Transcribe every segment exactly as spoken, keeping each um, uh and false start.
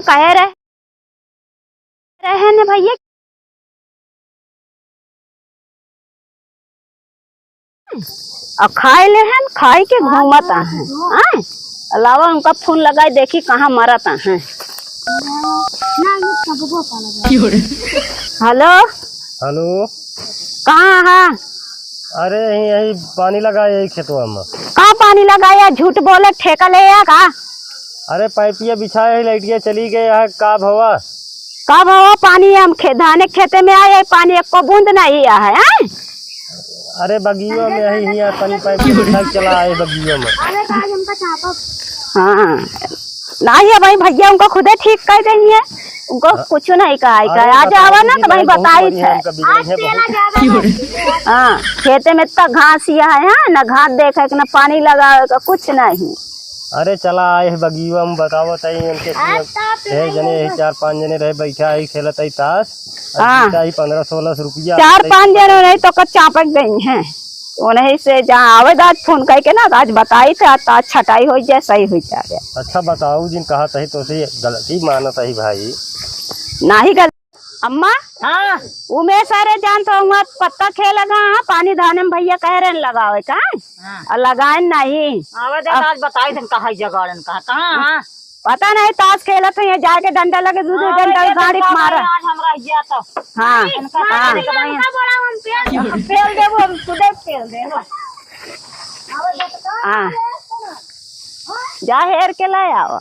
कहे रहे, रहे ने भैया। अउ खाए लेहन, खाए के घूमत आहैं। आय? अलावा उनका फोन लगाई, देखी कहाँ मरत आहैं। हेलो। हेलो। कहाँ हा? अरे, यही, यही पानी लगाए, यही खेतवा में। का पानी लगाए? झूठ बोले, ठेका ले या का? अरे, पाइपिया बिछाए है, लाइटिया चली गए है, का भवा? का भवा? पानी हम खे-, धाने खेते में आए, पानी एको बूंद नहीं आए, हैं? अरे, बगियो में यही हिया पानी पाइप बिछा के चला आए बगियो में। हाँ। नाही है भाई, भैया उनको खुदे ठीक कह देही है, उनको हाँ। कुछ नहीं कहा है, अरे, आज बताओ आवा ना जी, तो भाई भाई, बहुत बताई बढ़िया थे। उनका बिगड़े हैं बहुत। हाँ, खेते में इतना घास या है, हाँ, ना घास देखे के, ना पानी लगावे का, कुछ नहीं। अरे चला आए है बगिया में, बताओ तई उनके है जने, यही चार पाँच जने रहे बैठा है, खेलत है ताश, और हाँ। जीता ही पन्द्रह सोलह सौ रुपया। चार पाँच जने नहीं तो का चापक गई हैं। उन्हीं से जहाँ आवे दाज फोन करके ना, आज बताई थे, आज, आज छटाई हो जाए, सही हो जाए। अच्छा बताओ जिन कहा तही तो से गलती मानत ही भाई। नाही गल-, अम्मा। हाँ। उमेश, अरे जान तो हुआ पत्ता खेल लगा, हाँ, पानी धाने में भैया कह रहे हैं लगावे का, हाँ। और लगाए नहीं। आवे दे, अब आज बताई थे कहाँ जगाड़न कहाँ, कहाँ, हाँ। पता नहीं, ताश खेलत है, यहाँ जाके डंडा लगे, दू दू हाँ, डंडा ये गाड़ी तो मारा। आज हमरा इज्जत है। हाँ, इनका हाँ। पता नहीं कब आए। इनका बड़ा हम पेल, हम पेल देबो, हम खुदे पेल देबो। हाँ। जा हेर के ले आओ।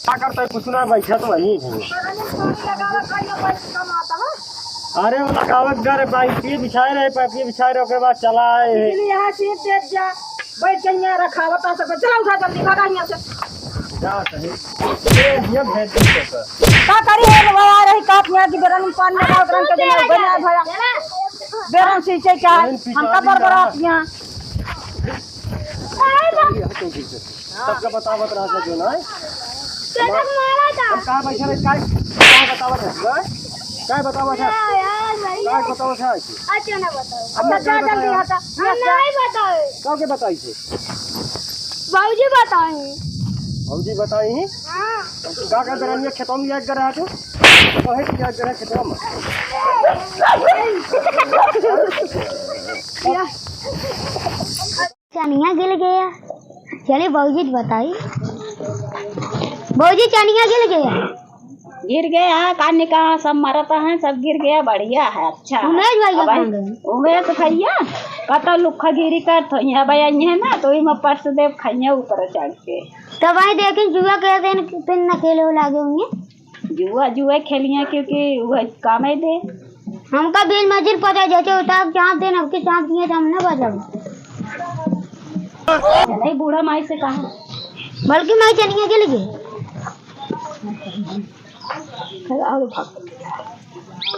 का करता है, कुछ ना, बैठा तो वहीं है। अरे, वो लगावत गा रे, पाइपिए बिछाए रहे, पाइपिए बिछाए रहे, ओकरे बाद चला आए। बिजली यहाँ से तेज जा, बैठ के यहाँ रखावत है सब। चला, उठा जल्दी, भागा यहाँ से। जा सही। ये, ये भेज दे तो। का करी है, वो आ रही, काट यहाँ की बेरन में पानी लगा, उतरन के देना, बना भरा। बेरन से इसे क्या? हमका बरबरात यहाँ। सबका बतावत रहा था जो ना। तेरे मारा था। हम कहाँ बैठे रहे, काय, काय बतावत है, ना? काय बतावत है? यार, यार, भाई। काय बतावत है? अच्छा ना बताओ। अब मैं अच्छा, क्या जल्दी बताया? हटा। हम नहीं बताए। का के बताई थे? बाबूजी बताए। बाबूजी बताई? हाँ। का का दरनिया खेतों में याद कर रहा तू? कहे कि याद कर रहा खेतों में? या। चनिया गिर गया। चली भौजी त बताई। भौजी चनिया गिर गया। गिर गया है, का निकाह सब मरत हैं, सब गिर गया, बढ़िया है, अच्छा है। उमेश भैया अब कहाँ गए? उमेश भैया कतौ लुक्खा गिरी करत होइहैं, अब आई हैं ना, तो इमा परस देब खइहैं ऊपर चढ़ के। तब आई देखी जुआ के दिन फिर न खेले हो लागे होंगे। जुआ, जुआ खेलिया क्योंकि वह कामे दे। हमका बिल मजिर पता जैसे होता है, चाँप देन, अब की चाँप दिए तो हम ना बजाओ। नहीं, बूढ़ा माई से कहा। बल्कि माई चनिया के लगे।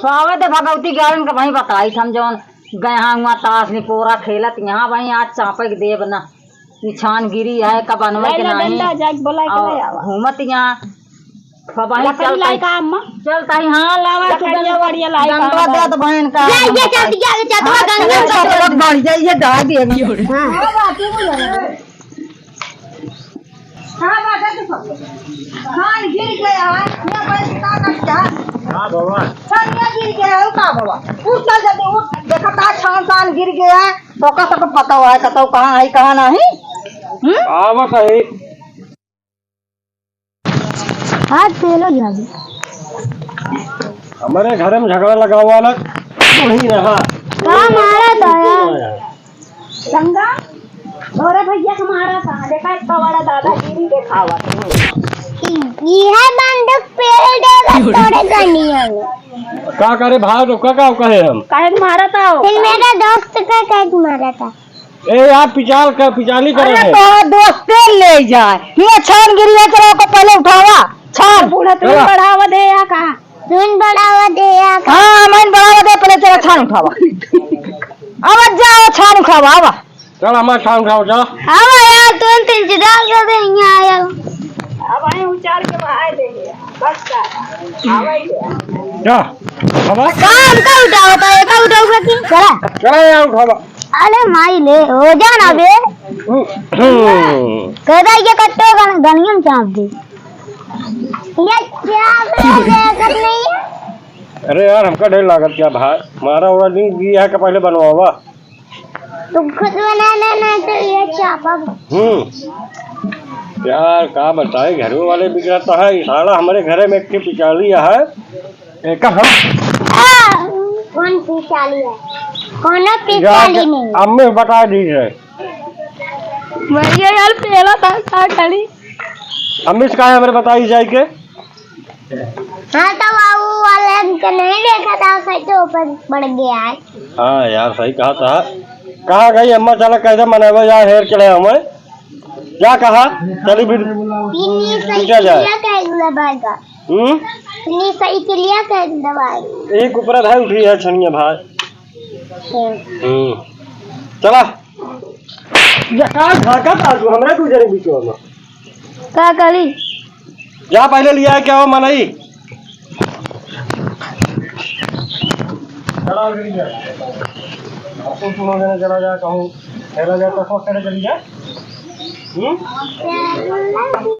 तो आवे दे भगवती गारन के वहीं बताई हम जौन गए हाँ हुआ ताश निपोरा खेलत यहाँ वहीं आज चाँपे के देब ना। ई छान गिरी है, कब अनवे के ले नहीं। डंडा, जाके बोला के और ले आवा। घूमत यहाँ। बाबा ही लकड़ी चलता लाई ही। का अम्मा? चलता ही, हाँ, लावा, तू लकड़िया डंडा, वड़िया लाई का डंडा अम्मा? दे तो बहन का। ये, ये चल दिया, ये चल दिया, हाँ, गंगा ये चल चल दिया। बढ़ जाइए, ये डाल दिए। हाँ। हाँ, बात ये बोला। हाँ, बात है, देखो। छान गिर गया है, ये बैठ का कट गया। हाँ, बाबा। छान ये गिर गया है, का बाबा? उठ, चल जल्दी, उठ। देखा था, छान, छान गिर गया है। तो का सबको पता हुआ है, कतौ कहाँ है, कहाँ नहीं? हम्म? आवत है। आज पेलो जाबे। हमारे घर में झगड़ा लगावा लग वही रहा। का मारा था यार? गंगा, तोरे भैया के मारा था। देखा, इतना बड़ा दादागिरी देखावा। ई है बंदूक पेल देगा तोरे गनिया में। का करे भाई, तो का, का कहे हम? काहे के मारा था? फिर मेरा दोस्त का काहे के मारा था? ए यार, पिचाल कर, पिचाली करे अरे है। तो दोस्ते ले जाए। ये छान गिरी है, चला ओको पहले उठावा। छान। बूढ़ा तुम चला। बढ़ावा दे या का? तुम बढ़ावा दे या का? हाँ, मैं बढ़ावा दे, पहले चला छान उठावा। अब जाओ, छान उठावा, आवा। चल, हमारा छान उठाओ, चला। आवा यार, तुम तो इंतजार कर रहे हैं, यहाँ आया। अब आए उचार के बाहर दे दिया। बस का। आवा ही गया। जा, उठावा। काम का उठावा था, ये का उठावा था? चला। चला यार, उठावा। अरे माई ले, हो जा ना बे। हम्म। कहता ये कट्टे गन-, गनियम चाप दे। ये क्या बे, देखत नहीं है? अरे यार, हमका डर लागत क्या भाई? मारा वाला लिंक दिया है कि पहले बनवावा। तुम खुद बना लेना, तो ये चापा। हम्म। यार, का बताए, घरों वाले बिगड़ता है। ये साला हमारे घरे में एक ठे पिचाली है। एक हम आ, कौन पिचाली है? कौनो पिचाली नहीं। अम्मी बता दीजिए। भैया यार, पहला था, था खड़ी। अम्मी से कहा है, हमारे बताई जाए के? हाँ, तो वो वाले हमको नहीं देखा था, सही तो ऊपर बढ़ गया है। हाँ यार, सही कहा था। कहाँ गई अम्मा? चला, कैसे मनावे जा हेर के ले हमें? क्या कहा? चली फिर। इन्हीं सही क्या जाए? किया कह दबाएगा। हम्म? इन्हीं सही के लिए कह दबाएगा। एक ऊपर है उठी है छनिया भाई। हम्म। हम्म। चला। ये का झाका था तू हमरा तू जरे बीच में? का करी? जा पहले लिया क्या हो मनई? चला जल्दी जा। अब तो सुनो जरा, चला जा कहूँ। चला जा तो सोच कर चली जा। हम्म?